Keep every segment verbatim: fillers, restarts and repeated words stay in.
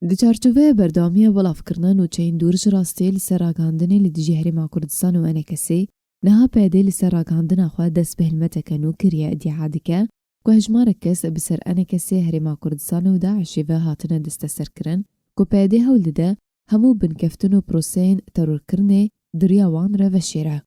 Di çarçoveya berdewamiya belavkirina nûçeyên dûr ji rastiyê li ser ragihandinê li dijî Herêma Kurdistan û enekesê, niha P Y D li ser ragihandina xwe dest bi hilmeteke nû kiriye, îdîa dike ku hejmarek kes bi ser enekesê Herêma Kurdistanê û DAIŞê ve hatine desteserkirin, ku P Y D hewl dide hemû binkeftin û proseyên terorkirinê di riya wan re veşêre.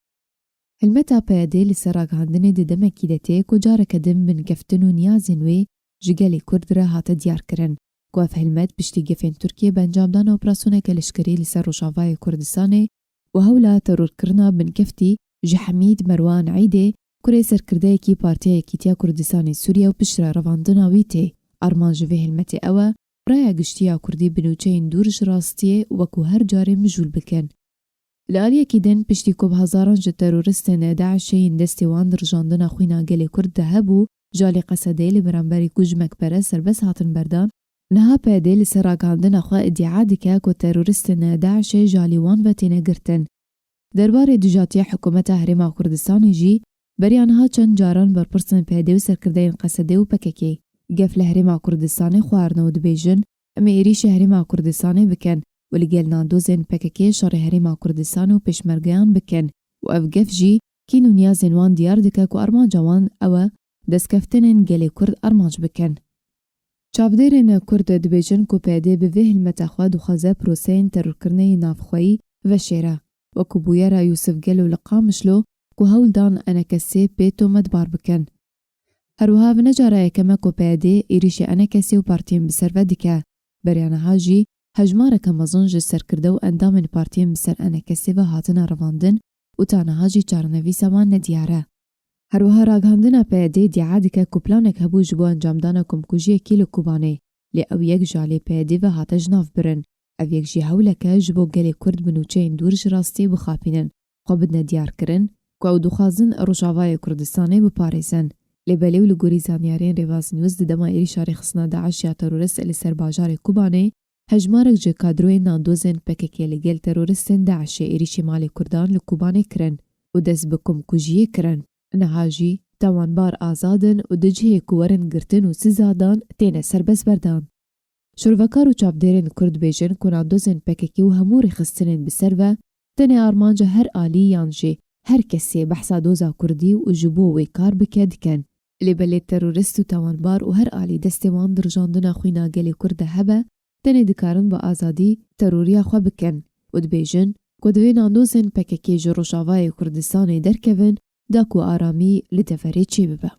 Hilmeta P Y D li ser ragihandinê di demekî de tê ku careke din binkeftin û niyazên wê ji gelê Kurd re hate diyarkirin, ku ev hilmet piştî gefên Tirkiyê bi encamdana operasyoneke leşkerî li ser Rojavayê Kurdistanê û hewla terorkirina binkeftî ji Hemîd Merwan Eîdê, kurê serkirdeyekî Partiya Yekîtiya Kurdistanê Sûriye û piştre revandina wî tê. Armanc ji vê hilmetê ew e, raya giştî ya Kurdî bi nûçeyên dûr ji rastiyê wekû her carê mijûl bikin. Li aliyekî din, piştî ku bi hezaran ji teroristên DAIŞê yên destê wan di rijandina xwîna gelê Kurd de hebû, ji alî Qesedê li beramberî ku ji mekbere serbest hatin berdan, niha P Y D li ser ragihandina xwe îdîa dike ku teroristên DAIŞê ji alî wan ve têne girtin. Derbarê dijatiya hikûmeta Herêma Kurdistanê jî, beriya niha çend caran berpirsên P Y D û serkirdeyên Qesedê û P K K gef li Herêma Kurdistanê xwarine û dibêjin, em ê êrîşê Herêma Kurdistanê bikin û li gel nandozên P K K şerê Herêma Kurdistan û pêşmergeyan bikin û ev gef jî kîn û niyazên wan diyar dike ku armanca wan ew e destkeftinên gelê Kurd armanc bikin. Çavdêrên Kurd dibêjin ku P Y D bi vê hilmeta xwe dixwaze proseyên terorkirinê yê navxweyî veşêre, wekû bûyera Yûsif Gelo li Qamişlo ku hewl dan enekesê pê tometbar bikin. Her wiha ev ne cara yekem e ku P Y D êrîşê enekesê û partiyên bi ser ve dike. Beriya niha jî hejmareke mezin ji serkirde û endamên partiyên bi ser enekesê ve hatine revandin û ta niha jî çarenivîsa wan nediyar e. Her wiha ragihandina P Y D îdîa dike ku planek hebû ji bo encamdana komkujiyekî li Kobanê, lê ew yek ji alî P Y D ve hate ji nav birin. Ev yek jî hewlek e ji bo gelê Kurd bi nûçeyên dûr ji rastiyê bixapînin, xwe bidine diyarkirin ku ew dixwazin Rojavayê Kurdistanê biparêzin. Lê belê û li gorî zanyariyên Rêvaz News di dema êrîşa rêxistina DAIŞ ya terorist li ser bajarê Kobanê, hejmarek ji kadroyên nandozên P K K li gel teroristên DAIŞê êrîşî malê Kurdan li Kobanê kirin û dest bi komkujiyê kirin. Niha jî tawanbar azad in û di cihê ku werin girtin û siza dan têne serbest berdan. Şirvekar û çavdêrên Kurd dibêjin ku nandozên P K K û hemû rêxistinên bi ser ve tenê armanca her alî yan jî her kesê behsa doza Kurdî û ji bo wê kar bike dikin. Lê belê terorist û tawanbar û her alî destê wan di rijandina xwîna gelê Kurd de hebe, tenê dikarin bi azadî teroriya xwe bikin û dibêjin ku divê nandozên P K K ji Rojavayê Kurdistanê derkevin, da ku aramî li deverê çêbibe.